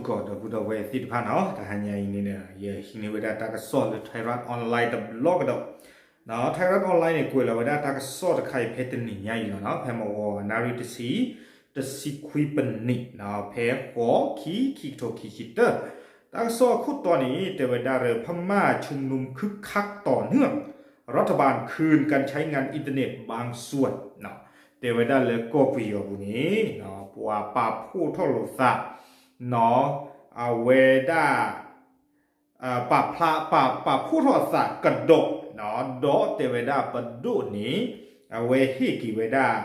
ကီၢ်ဒီပုၢ်ဒီဝဲၢ်သ့ၣ်တဖၣ်နီၤ, တဟါညါအံၤန့ၣ် ယဟံးန့ၢ်ဝဲဒၣ်တၢ်ကစီၣ်လၢ Thairath Online တဘျီကဒီး, Thairath Online န့ၣ် ကွဲးလီၤဝဲဒၣ်တၢ်ကစီၣ်တခါအံၤဖဲတနံၤညါအံၤလီၤနီၤ, ဖဲမဝီနၣ်ရံၣ်တဆံ တဆံခွံပနံးနီၤ, ဖဲဃိး ခံ ခံကထိခံဆံတၢ, တၢ်ကစီၣ်အခိၣ်တီန့ၣ် တဲဝဲဒၣ်လၢ พม่าชุมนุมคึกคักต่อเนื่อง รัฐบาลคืนการใช้งานอินเทอร์เน็ตบางส่วน တဲဝဲဒၣ်လၢကီၢ်ပယီၤပူၤန့ၣ် ပှၤပာ်ဖှိၣ်ထီၣ်လိာ်သး နီၤ, အဝဲဒၣ် ပာ်ဖျါ ပာ် ပာ်ဖှိၣ်ထီၣ်အသးကဒီး, ဒီးတဲဝဲဒၣ်ပဒိၣ်န့ၣ် အဝဲဟ့ၣ်က့ၤဝဲဒၣ်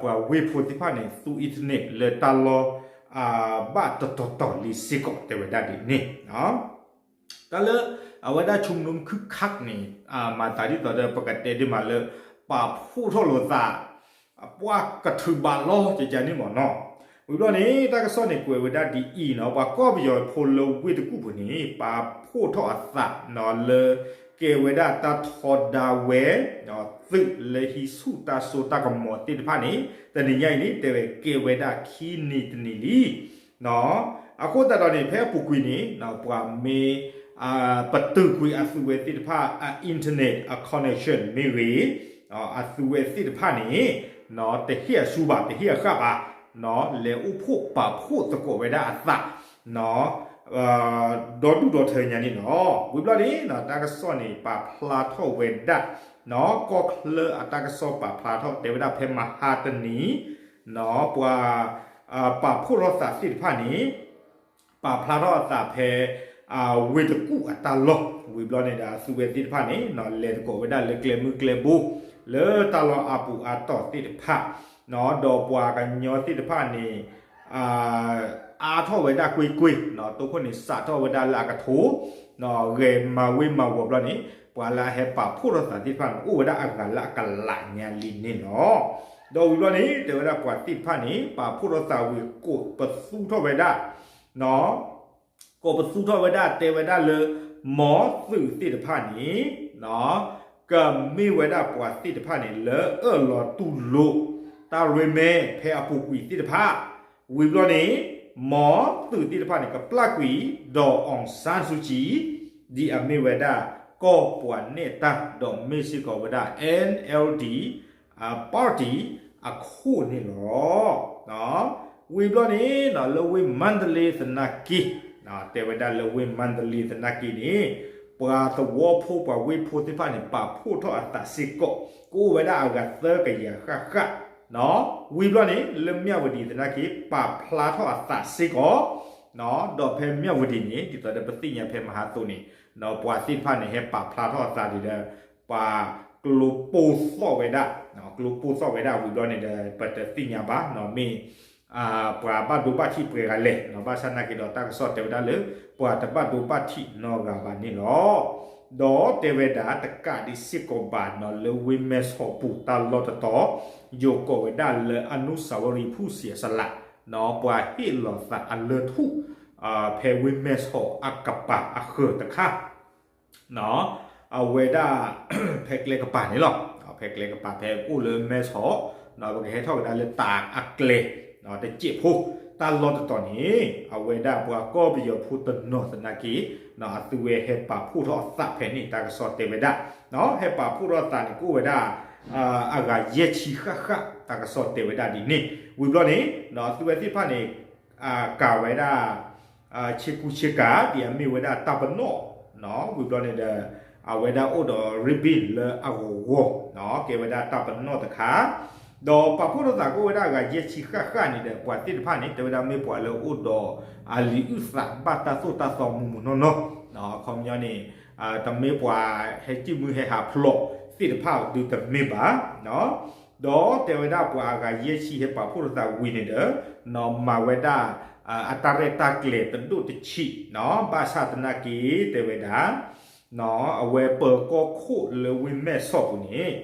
ပှၤဝ့ၢ်ဖိသ့ၣ်တဖၣ်န့ၣ် သူ internet လၢတၢ်လီၢ် ဘၣ်တတီၤတီၤလံစ့ၢ်ကီး တဲဝဲဒၣ်ဒ်န့ၣ် တၢ်လၢ အဝဲဒၣ် ชุมนุมคึกคัก န့ၣ် မၤသးဒ်သိးဒီး ပကတဲဒ်မးလၢ ပာ်ဖှိၣ်ထီၣ်လိာ်သး ပှၤကထုးဘးလီၤ ကကန့ၣ်မ့ၢ်နီၤ, ဝံၤဘျီန့ၣ် တၢ်ကစီၣ်န့ၣ် ကွဲးဝဲဒၣ်ဒ်အံၤနီၤ, ပှၤကီၢ်ပယီၤဖိလၢဝ့ၢ်တကူၣ်ပူၤန့ၣ် ပာ်ဖှိၣ်ထီၣ်အသးနီၤ လၢကဲဝဲဒၣ်တၢ်ထီဒါဝဲ သုးလၢဟံးဆူၣ်တၢ်စိတၢ်ကမီၤသ့ၣ်တဖၣ်န့ၣ် တနံၤညါအံၤန့ၣ် တဲဝဲကဲဝဲဒၣ်ခံနံၤတနံၤလံ အဃိသတးဒီးန့ၣ် ဖဲအပူၤကွံာ်န့ၣ် ပှၤမ့ၢ် ပတုာ်ကွံာ်အသုးဝဲသ့ၣ်တဖၣ် အ internet အ connection မ့ၢ်ဂ့ၤ, အသုးဝဲသ့ၣ်တဖၣ်န့ၣ် တဟ့ၣ်အဆူဘၣ် တဟ့ၣ်အဃၣ်ဘၣ်, လဲၤအိၣ်ဖှိၣ်ပာ်ဖှိၣ်သကိးဝဲဒၣ်အသး ဒီဒူၣ်ဒီထၢညါန့ၣ်လီၤ. ဝံၤဘျီန့ၣ် တၢ်ကစီၣ်န့ၣ် ပာ်ဖျါထီၣ်ဝဲဒၣ် ကီၢ်ချၢအတၢ်ကစီၣ်ပာ်ဖျါထီၣ် တဲဝဲဒၣ်ဖဲမဟါတနံၤ ပှၤ ပာ်ဖှိၣ်ထီၣ်သးသ့ၣ်တဖၣ်န့ၣ် ပာ်ဖျါထီၣ်အသးဖဲ ဝ့ၢ်တကူၣ်အတၢ်လီၢ် ဝံၤဘျီန့ၣ်ဒီး အသုးဝဲသ့ၣ်တဖၣ်န့ၣ် လဲၤသကိးဝဲဒၣ်လၢကျဲမုၢ်ကျဲဘိ လၢတၢ်လီၢ်အါပူၤအါတီၤသ့ၣ်တဖၣ် ဒီးပှၤကညီသ့ၣ်တဖၣ်န့ၣ် အါထီၣ်ဝဲဒၣ်ကွ့ၢ်ကွ့ၢ် တိခိၣ်န့ၣ်စးထီၣ်ဝဲဒၣ်လၢအကထိ ဂဲၤမၤဝ့ၤမၤဝီၤဘျီန့ၣ် ပှၤလၢအဟဲပာ်ဖှိၣ်ထီၣ်သးသ့ၣ်တဖၣ်န့ၣ် အိၣ်ဝဲဒၣ်အဂၤလၢအကလးညါလံန့ၣ်လီၤ. ဒီးဝံၤဘျီန့ၣ် တဲဝဲဒၣ်ပှၤသ့ၣ်တဖၣ်န့ၣ် ပာ်ဖှိၣ်ထီၣ်သးဝံၤကိးပသူထီၣ်ဝဲဒၣ် ကိးပသူထီၣ်ဝဲဒၣ် တဲဝဲဒၣ်လၢ မ်သုးသ့ၣ်တဖၣ်န့ၣ် ကမ့ၢ်ဝဲဒၣ်ပှၤသ့ၣ်တဖၣ်န့ၣ် လၢအၢၣ်လီၤတူၢ်လိာ် တၢ်ရ့မဲ ဖဲအပူၤကွံာ်သ့ၣ်တဖၣ် ဝံၤဘျီန့ၣ် မ်သုးသ့ၣ်တဖၣ်န့ၣ် ကပျၢ်ကွံာ် ဒီး အောင်ဆန်းစုကြည် ဒ်အမ့ၢ်ဝဲဒၣ် ကီၢ်ပှၤနဲၣ်တၢ် ဒီးမ့ၢ်စ့ၢ်ကီးဝဲဒၣ် NLD party အခိၣ်န့ၣ်လီၤ. ဝံၤဘျီန့ၣ် လၢဝ့ၢ်မါတလ့သနာ်က့ တဲဝဲဒၣ်လၢဝ့ၢ်မါတလ့သနာ်က့န့ၣ် ပှၤသဝီဖိပှၤဝ့ၢ်ဖိသ့ၣ်တဖၣ်န့ၣ် ပာ်ဖှိၣ်ထီၣ်အသးစ့ၢ်ကီး ကအိၣ်ဝဲဒၣ်အဂၤသၢကယၤဃၣ်ဃၣ် ဝံၤဘျီန့ၣ် လၢမၠၣ်ဝတံၤသနာ်က့ ပာ်ဖျါထီၣ်အသးစ့ၢ်ကီး ဒီးဖဲမၠၣ်ဝတံၤန့ၣ် ဒ်သိးဒီးပသ့ၣ်ညါဖဲမဟါအသိးန့ၣ် ပှၤသ့ၣ်တဖၣ်န့ၣ် ဟဲပာ်ဖျါထီၣ်အသးဒ်ဒီး ပှၤကျိပိၢ်သီၣ်ဝဲဒၣ် ကျိပိၢ်သီၣ်ဝဲဒၣ်ဝံၤဘျီန့ၣ်ဒီး ပတသ့ၣ်ညါဘၣ် မ့ၢ် ပှၤဘၣ်ဒိဘၣ်ထံးပှဲၤဂၤလဲၣ် ဘၣ်ဆၣ်သနာ်က့ဒီးတၢ်ကစီၣ်တဲဝဲဒၣ်လၢ ပှၤတဘၣ်ဒိဘၣ်ထံးနီတဂၤဘၣ်န့ၣ်လီၤ. ဒီးတဲဝဲဒၣ်တကးဒံးစ့ၢ်ကီးဘၣ်နီၤ လၢဝ့ၢ်မဲၢ်ဆီးပူၤတၢ်လီၢ်တတီၤ ယိၤကိးဝဲဒၣ်လၢ အနုစၢဝရီးဖူစံအစလး ပှၤဟ့ၣ်လီၤသးအလၢၢ်ထူၣ် ဖဲဝ့ၢ်မဲၢ်ဆီးအကပၤအဃၢၤတခါ အဝဲဒၣ် ဖဲကျဲကပၤန့ၣ်လီၤ. ဖဲကျဲကပၤဖဲအိၣ်လၢမဲၢ်ဆီး ပကဟဲထီၣ်ကဒါလၢတၢ်အကျဲ တစဲးဖိ တၢ်လီၢ်တတီၤန့ၣ် အဝဲဒၣ်ပှၤကီၢ်ပယီၤဖိတနီၤသနာ်က့ အသုဝဲဟဲပာ်ဖှိၣ်ထီၣ်အသးဖဲန့ၣ် တၢ်ကစီၣ်တဲဝဲဒၣ် ဟဲပာ်ဖှိၣ်ထီၣ်အသးန့ၣ် ကအိၣ်ဝဲဒၣ် အဂၤယဲၢ်ဆံဃၣ်ဃၣ် တၢ်ကစီၣ်တဲဝဲဒၣ်ဒ်န့ၣ် ဝံၤဘျီန့ၣ် အသုဝဲသ့ၣ်တဖၣ်န့ၣ် ကၤဝဲဒၣ် ဆ့ကူဆ့ကၤ ဒ်အမ့ၢ်ဝဲဒၣ်တၢ်ပနီၣ် ဝံၤဘျီန့ၣ်ဒီး အဝဲဒၣ်အိၣ်ဒီး ribbon လၢအဂီၤဂီၤ ကဲဝဲဒၣ်တၢ်ပနီၣ်တခါ ဒီးပာ်ဖှိၣ်ထီၣ်သးကအိၣ်ဝဲဒၣ်အဂၤယဲၢ်ဆံဃၣ်ဃၣ်န့ၣ်ဒီး ပှၤသ့ၣ်တဖၣ်န့ၣ် တဲဝဲဒၣ်မ့ၢ်ပှၤလၢအိၣ်ဒီးအလံာ်အုၣ်သးဘၣ်တၢ်သိၣ်တၢ်သီမုာ်မုာ်နီၢ်နီၢ် အခီပညီန့ၣ် တမ့ၢ်ပှၤဟဲစံၣ်မုၢ်ဟဲဟးဖျိးသ့ၣ်တဖၣ်ဒုးတမ့ၢ်ဘၣ် ဒီးတဲဝဲဒၣ်ပှၤအဂၤယဲၢ်ဆံဟဲပာ်ဖှိၣ်ထီၣ်သးဝံၤန့ၣ်ဒီး မၤဝဲဒၣ် အတၢ်ရဲၣ်တၢ်ကျဲၤတဒိၣ်တဆံး ဘၣ်ဆၣ်သနာ်က့တဲဝဲဒၣ် အဝဲပၢၤကီၢ်ခိၣ်လၢဝ့ၢ်မဲၢ်ဆီးပူၤန့ၣ်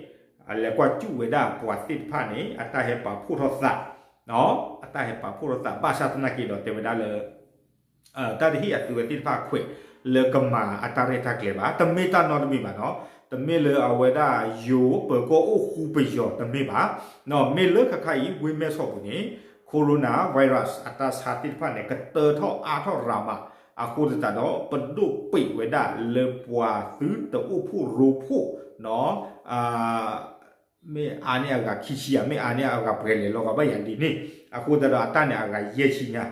အလဲၤကွၢ်စူၣ်ဝဲဒၣ်ပှၤသ့ၣ်တဖၣ်န့ၣ် အတၢ်ဟဲပာ်ဖှိၣ်ထီၣ်သး အတၢ်ဟဲပာ်ဖှိၣ်ထီၣ်သး ဘၣ်ဆၣ်သနာ်က့ဒီးတဲဝဲဒၣ်လၢ တၢ်တဟ့ၣ်အသုဝဲသ့ၣ်တဖၣ်အခွဲးလၢကမၤအတၢ်ရဲၣ်တၢ်ကျဲၤဘၣ် တမ့ၢ်တၢ်နီတမံၤဘၣ်နီၤ တမ့ၢ်လၢအဝဲဒၣ်ယိၤပၢၤကီၢ်အိၣ်ဃူပယီၤတမ့ၢ်ဘၣ် မ့ၢ်လၢခါခါအံၤ ဝ့ၢ်မဲၢ်ဆီးပူၤန့ၣ် coronavirus အတၢ်ဆါသ့ၣ်တဖၣ်န့ၣ် ကတၢထီၣ်အါထီၣ်ရၤမး, အဃိသတးဒီး ပဒိၣ်ပံးဝဲဒၣ်လၢပှၤသုတအိၣ်ဖှိၣ်ရိဖှိၣ်နီၤ မ့ၢ်အါန့ၢ်အဂၤခံဆံယၤ မ့ၢ်အါန့ၢ်အဂၤပှဲၤလဲၤလီၤဂီၤဘၣ်ယၤဒ်န့ၣ်, အဃိသတးဒီးအတၢ်န့ၣ်အဂၤယဲၢ်ဆံညါ,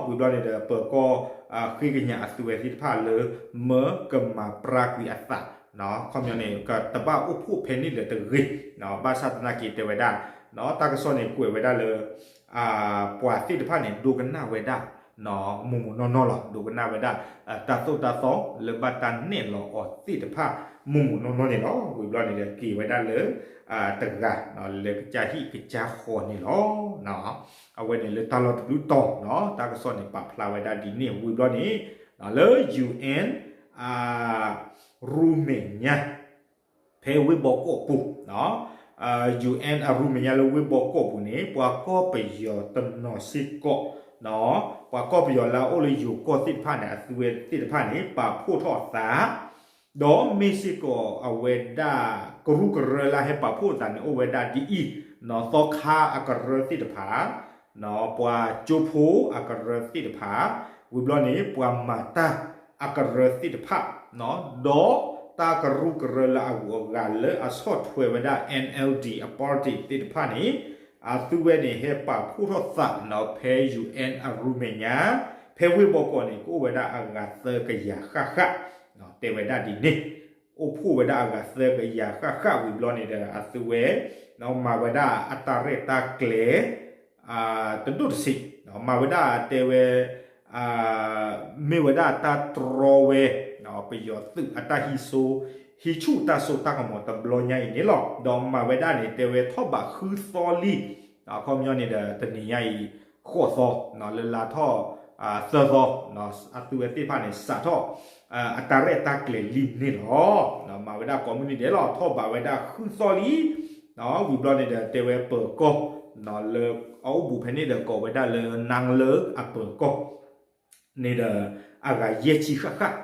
ဝံၤဘျီန့ၣ်ဒီး ပၢၤကီၢ် ဃ့ကညးအသုဝဲသ့ၣ်တဖၣ်လၢ မၢကမၤပြးကွံာ်အသး, ခီပညီန့ၣ် ကတဘၣ်အိၣ်ဖှိၣ်ဖဲန့ၣ်လၢၤတဂ့ၤ, ဘၣ်ဆၣ်သနာ်က့တဲဝဲဒၣ်, တၢ်ကစီၣ်န့ၣ်ကွဲးဝဲဒၣ်လၢ ပှၤသ့ၣ်တဖၣ်န့ၣ် ဒိကနၣ်ဝဲဒၣ် မိၢ်မိၢ်နီၢ်နီၢ်လီၤ. ဒိကနၣ်ဝဲဒၣ် တၢ်သိၣ်တၢ်သီလၢဘၣ်တၢ်နဲၣ်လီၤအီၤသ့ၣ်တဖၣ် မိၢ်မိၢ်နီၢ်နီၢ်န့ၣ်လီၤ. ဝံၤဘျီန့ၣ်ဒီးက့ၤဝဲဒၣ်လၢ တဂၤ လၢကစၢ်ဟံၣ်ကစၢ်ဃီန့ၣ်လီၤ. အဝဲန့ၣ်လၢတၢ်လီၢ်တဘျုးတီၤ တၢ်ကစီၣ်န့ၣ်ပာ်ဖျါဝဲဒၣ်ဒ်န့ၣ် ဝံၤဘျီန့ၣ် လၢ ယူဢၣ် ရူမဲာ်ညါ ဖဲဝ့ၢ်ဘီကီၢ်ပူၤ ယူဢၣ် အရူမဲာ်ညါလၢဝ့ၢ်ဘီကီၢ်ပူၤန့ၣ် ပှၤကီၢ်ပယီၤတနီၤစ့ၢ်ကီး ပှၤကီၢ်ပယီၤလၢအအိၣ်လၢယိၤကီၢ်သ့ၣ်တဖၣ်န့ၣ် အသုဝဲသ့ၣ်တဖၣ်န့ၣ် ပာ်ဖှိၣ်ထီၣ်အသး ဒီးမ့ၢ်စ့ၢ်ကီးအဝဲဒၣ် ကရူၢ်ကရၢလၢဟဲပာ်ဖှိၣ်အသးန့ၣ် အိၣ်ဝဲဒၣ်ဒ်အံၤ, သီခါအကရၢသ့ၣ်တဖၣ် ပှၤကၠိဖိအကရၢသ့ၣ်တဖၣ်, ဝံၤဘျီန့ၣ် ပှၤမၤတၢ်အကရၢသ့ၣ်တဖၣ်, ဒီးတၢ်ကရူၢ်ကရၢလၢအဂုၤအဂၤလၢအဆီၣ်ထွဲဝဲဒၣ် NLD အ party သ့ၣ်တဖၣ်န့ၣ် အသုဝဲန့ၣ် ဟဲပာ်ဖှိၣ်ထီၣ်သးဖဲ ယူၣ်အဲၣ် အရူမဲာ်ညါ ဖဲဝ့ၢ်ဘီကီၢ်န့ၣ် ကအိၣ်ဝဲဒၣ်အဂၤသၢကယၤဃၣ်ဃၣ်, တဲဝဲဒၣ်ဒ်န့ၣ်, အိၣ်ဖှိၣ်ဝဲဒၣ်အဂၤသၢကယၤဃၣ်ဃၣ်ဝံၤဘျီန့ၣ်ဒီး အသုဝဲ မၤဝဲဒၣ်အတၢ်ရဲၣ်တၢ်ကျဲၤ တဒိၣ်တဆံး, မၤဝဲဒၣ်တဲဝဲ မ့ၢ်ဝဲဒၣ်တၢ်တြီဝဲ ပယီၤသုးအတၢ်ဟံးစိ ဟံးဆူၣ်တၢ်စိတၢ်ကမီၤတဘျီညါအံၤန့ၣ်လီၤ. ဒီးမၤဝဲဒၣ်န့ၣ် တဲဝဲထီၣ်ဘးဃုသီလံ, အခီပညီန့ၣ်ဒီး တနံၤညါအံၤ ဃိးသီ လၢလါထီၣ် သၢသီ အသုဝဲသ့ၣ်တဖၣ်န့ၣ် စးထီၣ် အတၢ်ရဲၣ်တၢ်ကျဲၤလံန့ၣ်လီၤ. မၤဝဲဒၣ်ကိးမုၢ်နံၤဒဲးလီၤ ထီၣ်ဘးဝဲဒၣ်ဃုသီလံ, ဝံၤဘျီန့ၣ်ဒီး တဲဝဲပၢၤကီၢ် လၢအအိၣ်ဘူးဖဲန့ၣ်ဒီး ကိးဝဲဒၣ်လၢ နါလၢအပၢၤကီၢ် န့ၣ်ဒီး အဂၤယဲၢ်ဆံဃၣ်ဃၣ်,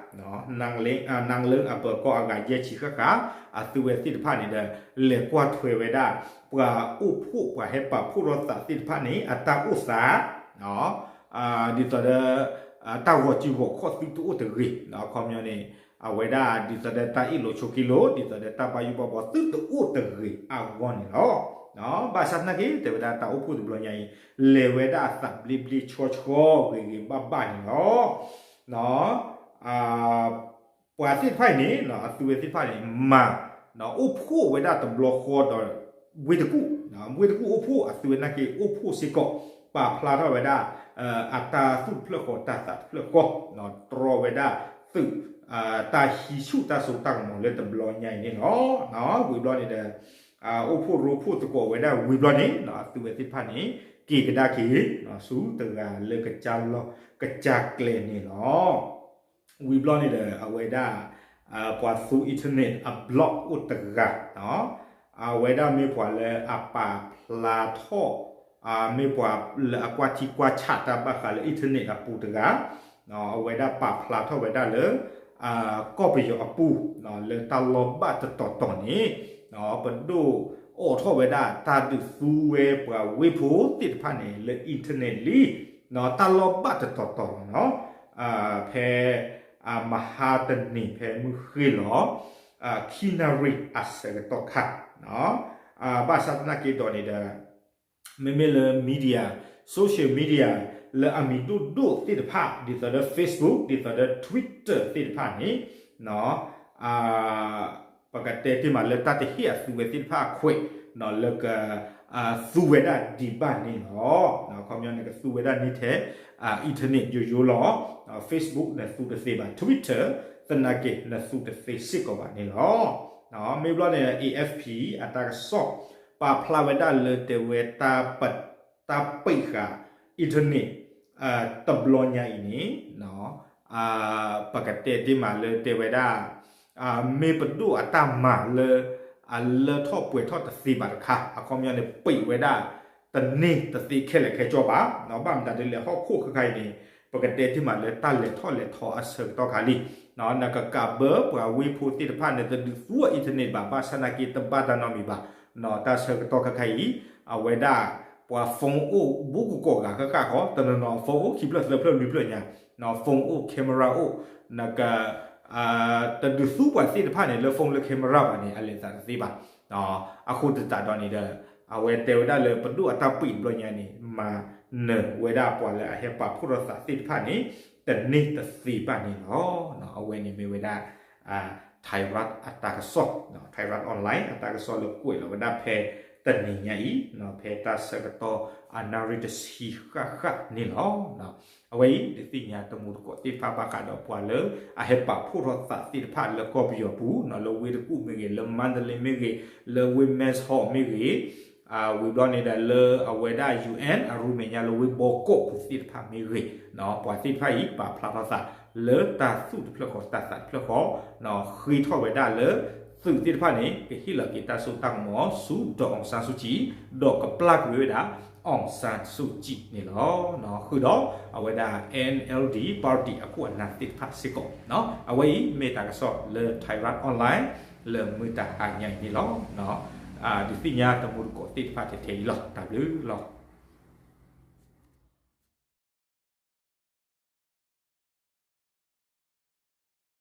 နါလၢအပၢၤကီၢ်အဂၤယဲၢ်ဆံဃၣ်ဃၣ်, အသုဝဲသ့ၣ်တဖၣ်န့ၣ်ဒီး လဲၤကွၢ်ထွဲဝဲဒၣ် ပှၤအိၣ်ဖှိၣ်ပှၤဟဲပာ်ဖှိၣ်ထီၣ်သးသ့ၣ်တဖၣ်န့ၣ် အတၢ်အိၣ်သး ဒ်သိးဒီး တၢ်ဂီၤစုဂီၤခီၣ်သုတအိၣ်တဂ့ၤ, အခီပညီန့ၣ် အဝဲဒၣ်ဒ်သိးဒီးတၢ်အ့ၣ်လိာ်ဆိးက့လိာ် ဒ်သိးဒီးတၢ်ဘၣ်ယိၣ်ဘၣ်ဘီသုတအိၣ်တဂ့ၤအဂီၢ်န့ၣ်လီၤ. ဘၣ်ဆၣ်သနာ်က့ တဲဝဲဒၣ်တၢ်အိၣ်ဖှိၣ်တဘျီညါအံၤ လဲၤဝဲဒၣ်အသးဘျ့ဘျ့ဆှီဆှီဂ့ၤဂ့ၤဘၣ်ဘၣ်န့ၣ်လီၤ. ပှၤသ့ၣ်တဖၣ်အံၤန့ၣ် အသုဝဲသ့ၣ်တဖၣ်န့ၣ် မၤ အိၣ်ဖှိၣ်ဝဲဒၣ်တဘျီဃီဒီး ဝ့ၢ်တကူၣ်, ဝ့ၢ်တကူၣ်အိၣ်ဖှိၣ် အသုဝဲသ့ၣ်နာ်က့အိၣ်ဖှိၣ်စ့ၢ်ကီး ပာ်ဖျါထီၣ်ဝဲဒၣ် အတၢ်သူၣ်တဖျၢၣ်ဃီတၢ်သးတဖျၢၣ်ဃီ, တြီဝဲဒၣ်သုး တၢ်ဟံးဆူၣ်တၢ်စိတၢ်ကမီၤလၢတဘျီညါအံၤန့ၣ်လီၤ. ဝံၤဘျီန့ၣ်ဒီး အိၣ်ဖှိၣ်ရိဖှိၣ်သကိးဝဲဒၣ်ဝံၤဘျီန့ၣ် အသုဝဲသ့ၣ်တဖၣ်န့ၣ် က့ၤကဒါက့ၤ ဆူတဂၤလၢကစၢ်လီၢ်ကစၢ်ကျဲန့ၣ်လီၤ. ဝံၤဘျီန့ၣ်ဒီး အဝဲဒၣ် ပှၤသူ internet အ blog အိၣ်တဂၤ, အဝဲဒၣ်မ့ၢ်ပှၤလၢအပာ်ဖျါထီၣ် မ့ၢ်ပှၤလၢအကွၢ်ထံကွၢ်ဆးတၢ်ဘၣ်ဃးလၢ internet အပူၤတဂၤ, အဝဲဒၣ်ပာ်ဖျါထီၣ်ဝဲဒၣ်လၢ ကီၢ်ပယီၤအပူၤ လၢတၢ်လီၢ်ဘၣ်တတီၤတီၤန့ၣ် ပဒိၣ်အိးထီၣ်ဝဲဒၣ်တၢ်ဒုးသူဝဲပှၤဝ့ၢ်ဖိသ့ၣ်တဖၣ်န့ၣ် လၢ internet လံ တၢ်လီၢ်ဘၣ်တတီၤတီၤလီၤနီၤ, ဖဲ မဟါတနံၤဖဲမုၢ်ဃ့ၢ်လီၤ ခံနၣ်ရံၣ်အဆၢကတီၢ်ခါ, ဘၣ်ဆၣ်သနာ်က့ဒီးန့ၣ်ဒီး မ့မ့ၢ်လၢ media, social media လၢအမံၤဒိၣ်ဒိၣ်သ့ၣ်တဖၣ် ဒ်သိးဒီး Facebook ဒ်သိးဒီး Twitter သ့ၣ်တဖၣ်န့ၣ် ပကတဲတ့ၢ်မးလၢတၢ်တဟ့ၣ်အသုဝဲသ့ၣ်တဖၣ်အခွဲး လၢက သူဝဲဒၣ်ဒံးဘၣ်န့ၣ်လီၤ. ခီပညီန့ၣ် ကသူဝဲဒၣ်န့ၣ်ထဲ internet ယိယိလီၤ. Facebook နသူတသ့ဘၣ် Twitter သနာ်က့ နသူတသ့စ့ၢ်ကီးဘၣ်န့ၣ်လီၤ. မ့ၢ်ဘျီန့ၣ် A F P အတၢ်ကစီၣ် ပာ်ဖျါဝဲဒၣ်လၢတဲဝဲ တၢ်ပံးဃာ် internet တဘျီညါအံၤန့ၣ် ပကတဲတ့ၢ်မးလၢတဲဝဲဒၣ် မ့ၢ်ပဒိၣ်အတၢ်မၤလၢ အလၢထီၣ်ပှဲၤထီၣ်တသ့ဘၣ်တခါ အခီပညီန့ၣ် ပံးဝဲဒၣ် တန့ၢ်တသ့ခဲလၢာ်ခဲဆ့ဘၣ်. ဘၣ်မတၤဒ်လဲၣ်ဟီၣ်ခိၣ်ခဲခါအံၤန့ၣ် ပကတဲတ့ၢ်မးလၢတၢ်လဲၤထီၣ်လဲၤထီအဆၢကတီၢ်ခါလံ. နကကးဘၢပှၤဝ့ၢ်ဖိသ့ၣ်တဖၣ်န့ၣ် တဒုးသူအ internet ဘၣ် ဘၣ်ဆၣ်သနာ်က့တဘၣ်တၢ်နီတမံၤဘၣ်. တၢ်ဆၢကတီၢ်ခဲခါအံၤ အဝဲဒၣ် ပှၤ phone အိၣ်ဘူးကကိးဂၤဃၣ်ဃၣ်ဃီ တနီၤနီၤ phone အိၣ်ခံဖျၢၣ်သၢဖျၢၣ်လွံၢ်ဖျၢၣ်ညါ, phone အိၣ် camera အိၣ်, နက တဒုးသူပှၤသ့ၣ်တဖၣ်န့ၣ် လၢ phone လၢ camera ဘၣ်န့ၣ် အလဲၤသးတသ့ဘၣ်. အဃိသတးဒီးန့ၣ်ဒီး အဝဲတဲဝဲဒၣ်လၢပဒိၣ်အတၢ်ပှ့ၤတဘျီညါန့ၣ် မၤနၢၤဝဲဒၣ်ပှၤလၢအဟဲပာ်ဖှိၣ်ထီၣ်သးသ့ၣ်တဖၣ်န့ၣ် တန့ၢ်တသ့ဘၣ်န့ၣ်လီၤ. အဝဲန့ၣ်မ့ၢ်ဝဲဒၣ် Thai Rat အတၢ်ကစီၣ်, Thai Rat Online အတၢ်ကစီၣ်လၢကွဲးလီၤဝဲဒၣ်ဖဲတနံၤညါအံၤ, ဖဲတၢ်ဆၢကတီၢ်အနၣ်ရံၣ်တဆံဃၣ်ဃၣ်န့ၣ်လီၤ. အဝဲအံၤ ဒုးသ့ၣ်ညါတမူတကိးသ့ၣ်တဖၣ်ဘၣ်ဃးဒီးပှၤလၢအဟဲပာ်ဖှိၣ်ထီၣ်သးသ့ၣ်တဖၣ်လၢကီၢ်ပယီၤပူၤ, လၢဝ့ၢ်တကူၣ်မ့ၢ်ဂ့ၤ, လၢမါတလ့မ့ၢ်ဂ့ၤ, လၢဝ့ၢ်မဲၢ်ဆီးမ့ၢ်ဂ့ၤ, ဝံၤဘျီန့ၣ်ဒီးလၢအဝဲဒၣ် UN အရူမဲာ်ညါလၢဝ့ၢ်ဘီကီၢ်ပူၤသ့ၣ်တဖၣ်မ့ၢ်ဂ့ၤ, ပှၤသ့ၣ်တဖၣ်အံၤ ပာ်ဖျါထီၣ်သးလၢတၢ်သူၣ်တဖျၢၣ်ဃီ တၢ်သးတဖျၢၣ်ဃီ, ဃ့ထီၣ်ဝဲဒၣ်လၢ သုးသ့ၣ်တဖၣ်န့ၣ် ကဟ့ၣ်လီၤက့ၤတၢ်စိတၢ်ကမီၤဆူ ဒေါ်အောင်ဆန်းစုကြည်, ဒီးကပျၢ်ကွံာ်ဝဲဒၣ် အောင်ဆန်းစုကြည်န့ၣ်လီၤ. ဃုာ်ဒီးအဝဲဒၣ် NLD party အခိၣ်အနၢ်သ့ၣ်တဖၣ်စ့ၢ်ကီး, အဝဲအံၤမ့ၢ်တၢ်ကစီၣ်လၢ Thai Rat Online လၢမုၢ်တဟါညါအံၤန့ၣ်လီၤ. ဒုးသ့ၣ်ညါတမူတကိးသ့ၣ်တဖၣ်ထဲထဲအံၤလီၤ. တၢ်ဘျုးလီၤ.